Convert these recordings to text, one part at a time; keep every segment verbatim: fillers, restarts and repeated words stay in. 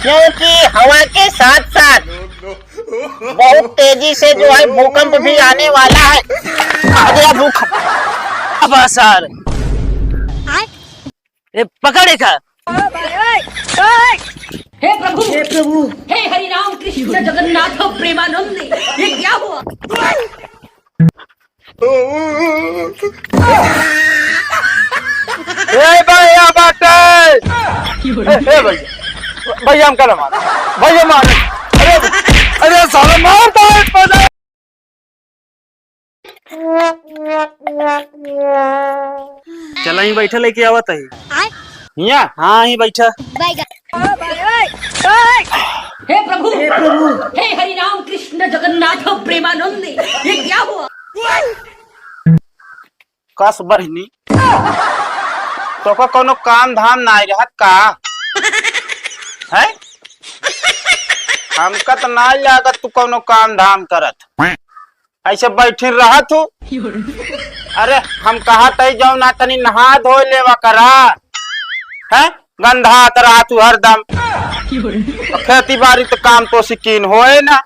क्योंकि हवा के साथ साथ बहुत तेजी से जो है भूकंप भी आने वाला है। आ गया भूकंप। अब सर। ए, पकड़ एका। हे प्रभु, हे प्रभु, हे हरि राम कृष्ण जगन्नाथ प्रेमानंद, ये क्या हुआ? ए भैया बाटे। ए, ए भैया, भैया हमका ना मार, भैया मार। अरे, अरे साला मार दे, पहले। चला, यहीं बैठा, लेके आवत है। आय। हियाँ? हाँ, यहीं बैठा। बैगन। हे प्रभु, हे प्रभु, हे हरि राम कृष्ण जगन्नाथ प्रेमानंद, ये क्या हुआ? कस बहिनी, तोका कौनो काम धाम नाई रहत का? हैं? हमका त नाई लागत तू कौनो काम धाम करत। ऐसे बैठी रहत हूँ। अरे, हम कहत है जौन ना तनी नहा धो लेवा करा, हैं? गंधात रहत हूँ हरदम। खेती बारी त काम तो सिकीन होए ना।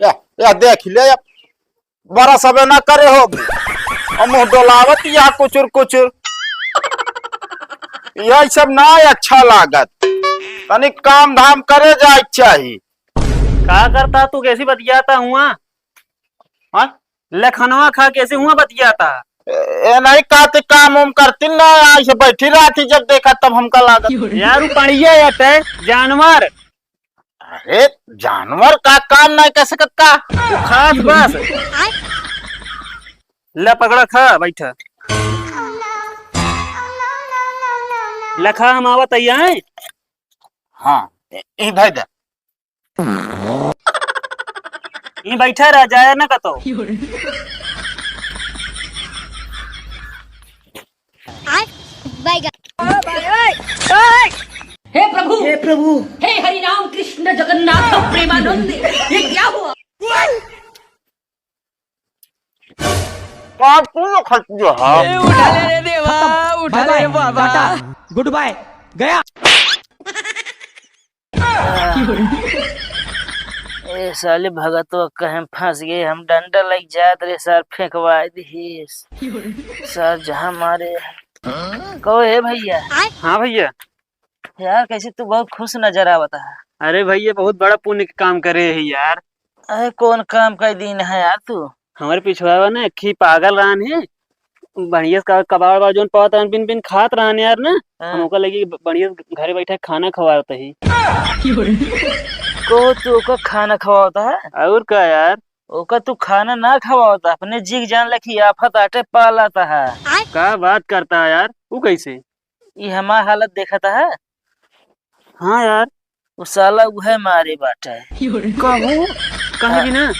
या, या देख ले, या बड़ा सबे ना करे हो, और मुँह डोलावत या कुचुर कुचुर। यह सब ना अच्छा लागत, तनी काम धाम करे जाए चाही। का करता तू, कैसी बतियाता हुआ? हाँ? ले खनवा खा, कैसे हुआ बतियाता? ए, ए, नहीं कहती, काम उम करती ना, ऐसे बैठी रहती, जब देखा तब हमका लागत। यार, उ पड़िया या ते जानवर। अरे, जानवर का काम नहीं कर सकत का? उ खात बस। ले पकड़ा, खा, बैठा। ले खा, हम आवत है। हाँ, ए, ए, भाई दे। ई बैठा रह, जाया ना कतो। आय, बैगन। हे प्रभु, हे प्रभु, हे हरि राम कृष्ण जगन्नाथ प्रेमानंद, ये क्या हुआ? पाप तू ना खट जो है। ए, उठा ले रे देवा, खत्म। उठा ले रे बाबा। टाटा, गुड बाय, गया। ए साले भगतवा कहें फंस गए, हम डंडा लग जात रे सार, फेंकवा दिहिस। सार जहाँ मारे। कहो हे भैया। हाँ भैया। यार, कैसे तू बहुत खुश नजर आवत है। अरे भैया, बहुत बड़ा पुण्य के काम करे है यार। अरे, कौन काम कर दीन है यार तू? हमारे पिछुआवा ना एक ही पागल रहन है, बढ़िया से का-, कबाड़ वबाड़ जौन पावत रहन, बिन बिन खात रहन यार ना। हाँ। हम ओकर लगी ब-, बढ़िया से घरे बैठा खाना खवावत ही। को तू ओकर खाना खवावत है? और का यार? ओकर तू खाना ना खवावत, अपने जी के जान ले कि आफत आटे पालत है। का बात करता है यार? उ कैसे? ई हमार हालत देखत है? हाँ यार। उ साला उहे मारे बाटे। कहू? कहे भी ना।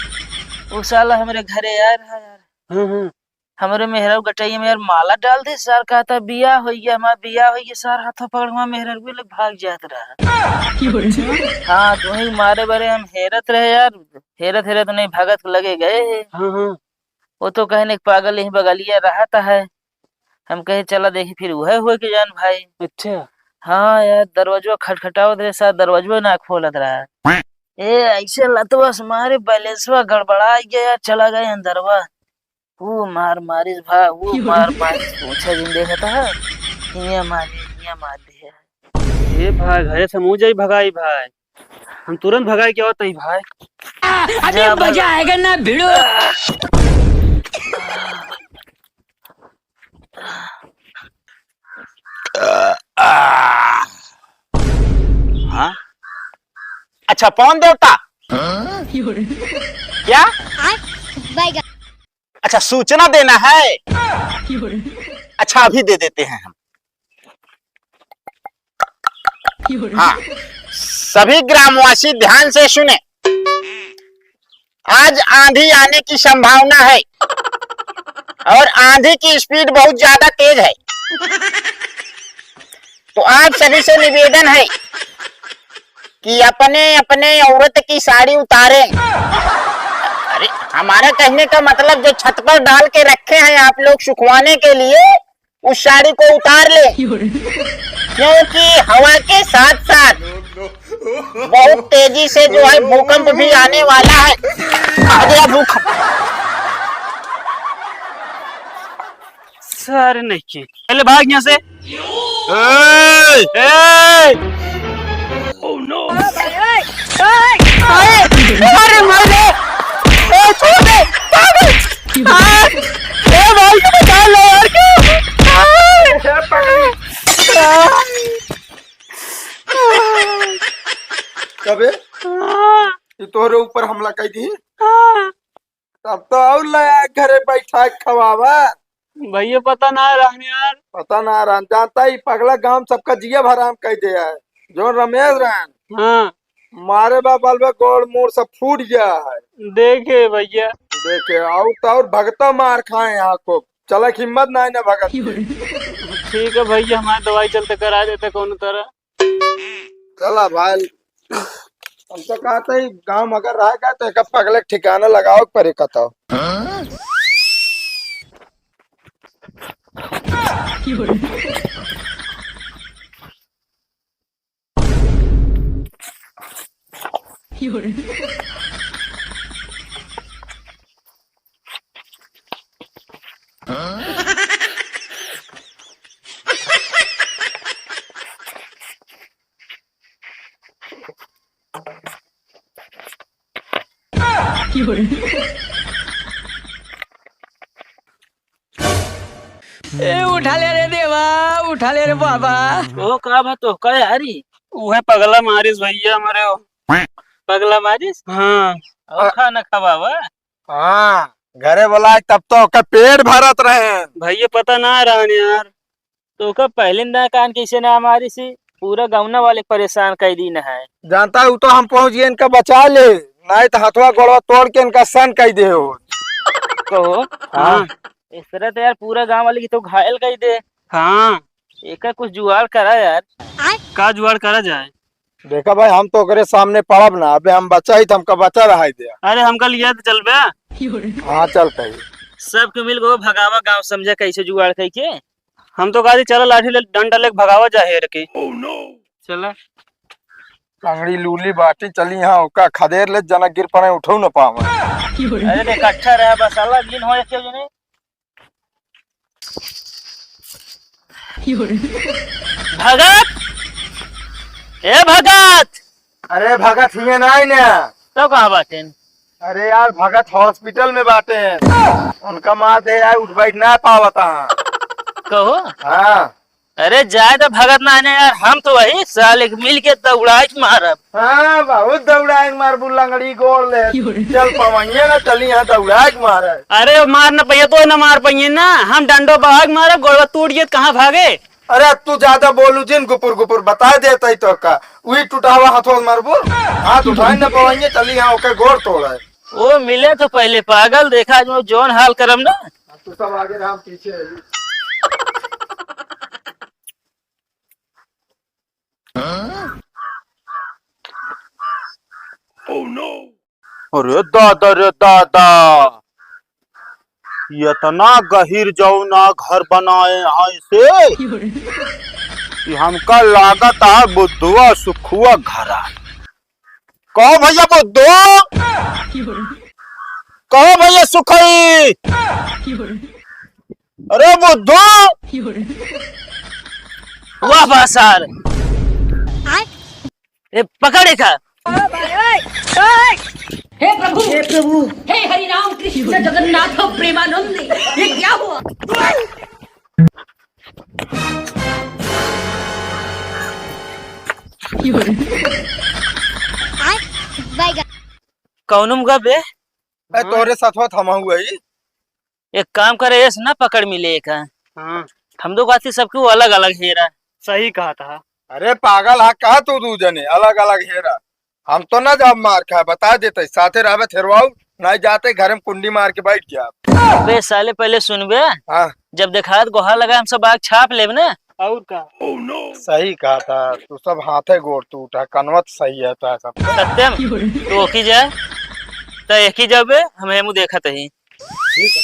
उ साला हमरे घरे आए रहा यार। हाँ, हाँ। हमरे मेहरारू गटैया में यार माला डाल दे सार, कहता बियाह होइ गया, हमार बियाह होइ गया सार, हाथों पकड़ के हमार मेहरारू लग भाग जात रहा। हाँ, तो वही मारे बरे हम हेरत रहे यार, हेरत हेरत नहीं भगत लगे गए। हाँ, हाँ। वो तो कहने के पागल यही बगलिया रहत है। हम कहे चला देखी फिर उहे होए के जान भाई। अच्छा। हाँ यार, दरवाजवा खटखटावत रहे सार, दरवाजवा ना खोलत रहा। ए, ऐसे लतवा से मारे, बैलेंसवा गड़बड़ा गया यार, चला गए अंदरवा। वो मार मारिस भा, वो मार मारिस, पूछा जिन देखता है, हियाँ मार, हियाँ मार दिया। ए भाई, घरे से मुँह जाई भगाई भाई। हम तुरंत भगाई के आवत ही भाई। अभी जा मजा भाई। आएगा ना भिड़ो। हाँ? अच्छा, पवन देवता। क्या? बैगन। अच्छा, सूचना देना है। अच्छा, अभी दे देते हैं हम। हाँ, सभी ग्रामवासी ध्यान से सुने। आज आंधी आने की संभावना है और आंधी की स्पीड बहुत ज्यादा तेज है। तो आप सभी से निवेदन है कि अपने अपने औरत की साड़ी उतारें। अरे, हमारा कहने का मतलब जो छत पर डाल के रखे हैं आप लोग सुखवाने के लिए, उस साड़ी को उतार ले। क्योंकि हवा के साथ साथ बहुत तेजी से जो है भूकंप भी आने वाला है। अगला भूकंप। सारे नहीं के। पहले भाग यहाँ से। ए! ए! अरे मारे! ए, छोड़ दे! पागल! ए भाई, बचा लो यार, क्या? कबे? ये तोहरे ऊपर हमला कर दी? तब तो और लाया घरे बैठा के खवावा। भैया, पता ना रहन यार। पता ना रहन, जानता ही पगला गांव सबका जिया हराम कर दिया है। जो रमेश रहन, हाँ। मारे बा बलबे गोड़ मोड़ सब फूट गया है। देखे भैया। देखे, और तो और भगता मार खाए यहाँ को। चला हिम्मत ना है ना भगत। ठीक है भैया, हमारे दवाई चलते करा देते कौन तरह। चला भाई, हम तो कहते ही गांव में अगर रह गए तो एक पगले के ठिकाना लगाओ के परे कताओ। ए, उठा ले रे देवा, उठा ले रे बाबा। ओ का बा तो का यारी? उहे पगला मारिस भैया हमरे ओ। पगला मारिस? हाँ। और खाना खवावा? हाँ, घरे बोला तब तो ओकर पेट भरत रहे। भैया पता ना रहन यार। तो ओकर पहले ना कान कैसे ना मारिस, पूरा गौना वाले परेशान कर दीन है। जानता हूँ तो हम पहुँच गए इनका बचा ले, नहीं तो हथवा गोड़वा तोड़ के इनका सन कर दे हो। कहो? हाँ। इस तरह तो यार पूरा गांव वाले की तो घायल कर दे। हाँ। एका कुछ जुगाड़ करा यार। का जुगाड़ करा जाए? देखा भाई, हम तो ओकरे सामने पड़ब ना, अबे हम बचा ही तो हमका बचा रहा है दे। अरे हमका लिया तो चल बे। हाँ चलते ही। सबके मिल गो भगावा गांव समझे कैसे जुगाड़ कई के। हम तो कहा चला लाठी ले डंडा लेके भगावा जा हेर के। चला। लंगड़ी लूली बाटी चली यहाँ ओका खदेर ले जनक गिर पड़े उठो न पावे। अरे देख अच्छा रहा बस अलग दिन हो एक जने। भगत! ए भगत! अरे भगत हिये ना आइने। तो कहाँ बाटेन? अरे यार भगत hospital में बाटेन। उनका मार दे यार उठ बैठ ना पावता। कहो? हाँ। अरे जाए तो भगत ना आने यार, हम तो वही साले के मिल के दौड़ाए के मारब। हाँ, बहुत दौड़ाए के मारबू लंगड़ी गोड़ ले। चल पवैया ना चली यहाँ दौड़ाए के मारे। अरे मार न पहिया तो न मार पहिए ना, हम डंडो बहा के मारब, गोड़वा टूट गया तो कहाँ भागे? अरे तू ज्यादा बोलू जिन गुपुर गुपुर बता देता ही तो का, वही टुटावा हथवा मारबू। हाथ उठाए न पवैया चली यहाँ ओके गोड़ तोड़े। ओ मिले तो पहले पागल, देखा आज मैं जौन हाल करम ना। तू सब आगे रहा, हम पीछे है। अरे दादा रे दादा, इतना गहिर जौना घर बनाए हैं इसे कि हमका लागत है बुद्धुआ सुखुआ घर है। कहो भैया बुद्धू, कहो भैया सुखई, अरे बुद्धू। वाह वाह सार। ए, पकड़ एका। हे प्रभु, हे प्रभु, हे हरि राम कृष्ण जगन्नाथ प्रेमानंद, ये क्या हुआ? कौन मुगा बे? ए, तोरे साथ थमा हुआ ही। एक काम करे, ऐस ना पकड़ मिले एक। हाँ। हम दो गाती सबके वो अलग-अलग हेरा। सही कहा था। अरे पागल हा, कहा तू दू जने अलग-अलग हेरा? हम तो ना जाब मार खाए, बता देते, साथे रहबे थेरवाऊ, नहीं जाते घर में कुंडी मार के बैठ गया। अबे साले पहले सुनबे। हाँ। जब देखात गोहार लगा हम सब आग छाप लेब ना। और का? सही कहा था, तू सब हाथे गोड़ टूटा, कनवत सही है तो सब। सत्यम, तू ओकी जा, त एकी जाबे, हम हेमू देखत ही। ठीक है।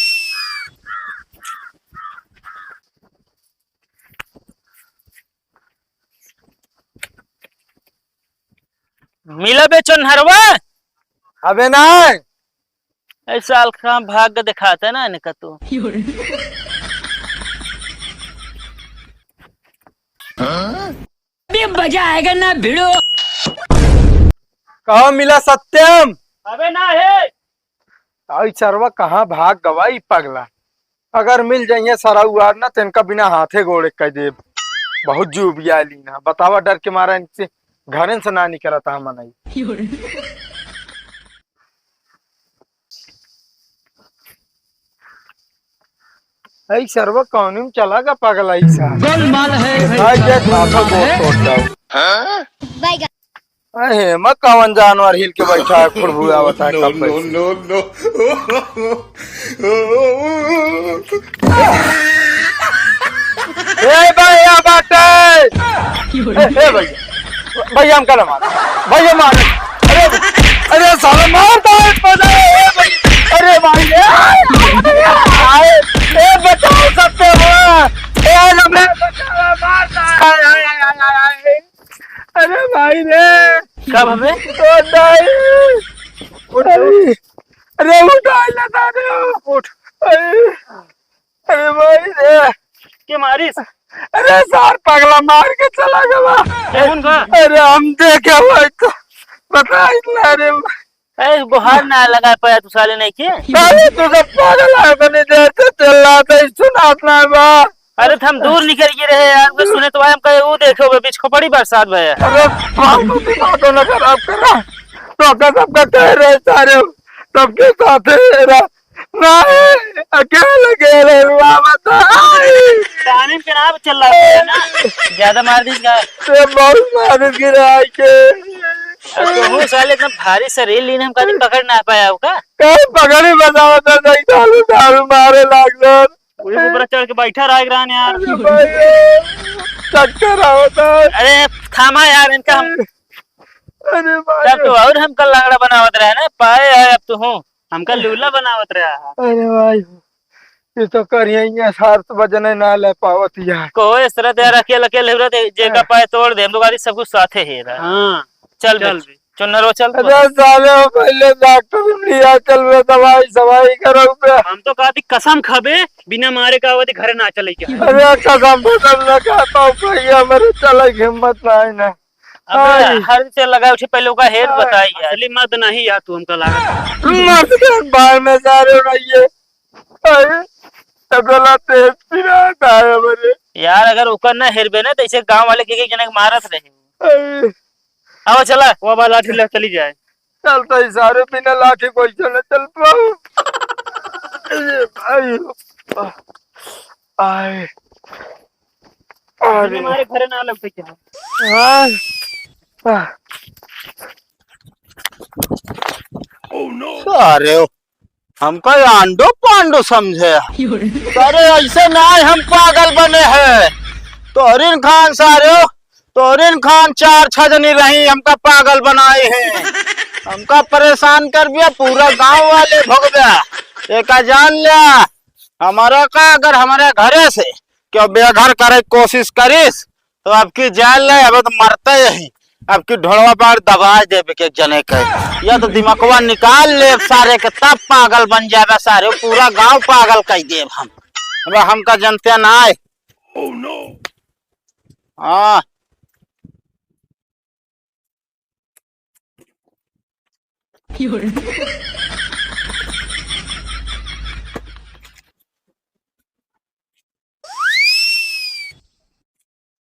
मिला बे चोन्हरवा। अबे ना। ऐ साल का भाग देखाता ना इनका तो। अभी मजा आएगा ना भिड़ो। कहाँ मिला सत्यम? अबे ना है। आई सरवा कहाँ भाग गवा ई पगला। अगर मिल जाइए सरऊ आर ना, तो इनका बिना हाथे गोड़े कह देब। बहुत जुबिया लीन है, बतावा, डर के मारा इनसे घरन से ना निकलता है मनई। ऐ सरवा कौनी में चला गा पगला ई सा। गोलमाल है भाई, आई के गोलमाल साथों गोड़ है। तोड़ जाओ। अहे, मैं कौन जानवर हिल के बैठा है, खुरभुआ बता है, कब बैठे? ए भैया बाटे। ए, ए भैया, भैया हमका ना मार, भैया मार। अरे, अरे साला मार दो, ए भैया, अरे भाई रे, ए बचाओ, सबसे बड़ा, ए रमेश बचाओ, मार दो। अरे भाई रे। कब हमें? ओ दाई। उठ। अरे, अरे उठ, आइला दादा। उठ। अरे, अरे भाई रे। के मारिस? अरे सार पगला मार के चला गवा। कौन का? अरे हम देखे हुए तो बताइस ना रे। ए, गोहार ना लगा पाया तू साले नहीं के? अरे, तू सब पागल है, मैंने जैसे चिल्लाते ही सुनात ना बा। अरे, तो हम दूर निकल गए रहे यार, वे सुने तो भाई हम कहे, "वो देखो, वे बीच खोपड़ी बरसात भया।" अरे, फालतू दिमाग ना खराब करा। तो का सबका कह रहे सारे, सबके साथ है रे। नहीं, अकेले, अकेले हुआ बताई। ताने पे ना चिल्ला रहे ना। ज्यादा मार दीजिएगा। ये बहुत मार गिरा के। अब तो हूँ साले एकदम भारी शरीर लीन, हम कहीं पकड़ ना पाया होगा। कहीं पकड़ ही बतावा था, नहीं, दारू, दारू मारे लाग जान। वही ऊपर चढ़ के बैठा रहा एकरान यार। अरे भाई, चक्कर आवता है। अरे थामा यार, इनका हम अरे भाई। तब तो और हमका लंगड़ा बनावत रहे ना, पाए है अब तो हूँ। हमका लूला बनावत रहा है। अरे भाई, ये तो करिया ही है, सार तो वजन ही ना ले पावत यार। कहो इस तरह यार, अकेले, अकेले हो रहे थे, जेका हाँ। पाए तोड़ दे, हम लोग आदि सब कुछ साथे ही रहा। हाँ, चल चल बे। बे। चुन्नरो चल तू। अरे साले, पहले डॉक्टर में लिया चल बे, दवाई सवाई करो बे। हम तो कहती कसम खाबे, बिना मारे का आवती घरे ना चले क्या? अरे कसम कसम ना खाता हूँ भैया, मेरे चले हिम्मत ना है ना। अबे आई। हर से लगा उठे, पहले ओका हेड आई। बताई यार। असली मर्द नहीं यार तू, हमका लागत। मर्द के बारे में सारे रहिए। आई, तबला तेज पिरात है हमारे। यार अगर ओकर ना हेरबे ना, तो ऐसे गांव वाले के एक जने के मारत रहे। आई। आओ चला। वो वाला लाठी ले चली जाए। चल तो इशारे बिना लाठी कोई से न चल पाऊ। अरे भाई। आए। अरे। हमारे घरे ना लौटे क्या? हाँ। आह। सारे हो। हमका आंडो पांडो समझे। अरे ऐसे ना हम पागल बने हैं। तोहरीन खान सारे हो, तोहरीन खान चार छह जनी रही, हमका पागल बनाए हैं। हमका परेशान कर दिया, पूरा गांव वाले भोग दिया। एका जान लिया, हमारा का अगर हमारे घरे से क्यों बेघर करे कोशिश करिस, तो अब की जान ले, अब तो मरते यही, अब की ढोलवा बार दबाए देबे के जने के। या तो दिमकवा निकाल ले सारे के, तब पागल बन जाबे सारे, पूरा गांव पागल कर देब हम। अब हमका जनते ना आए। हाँ।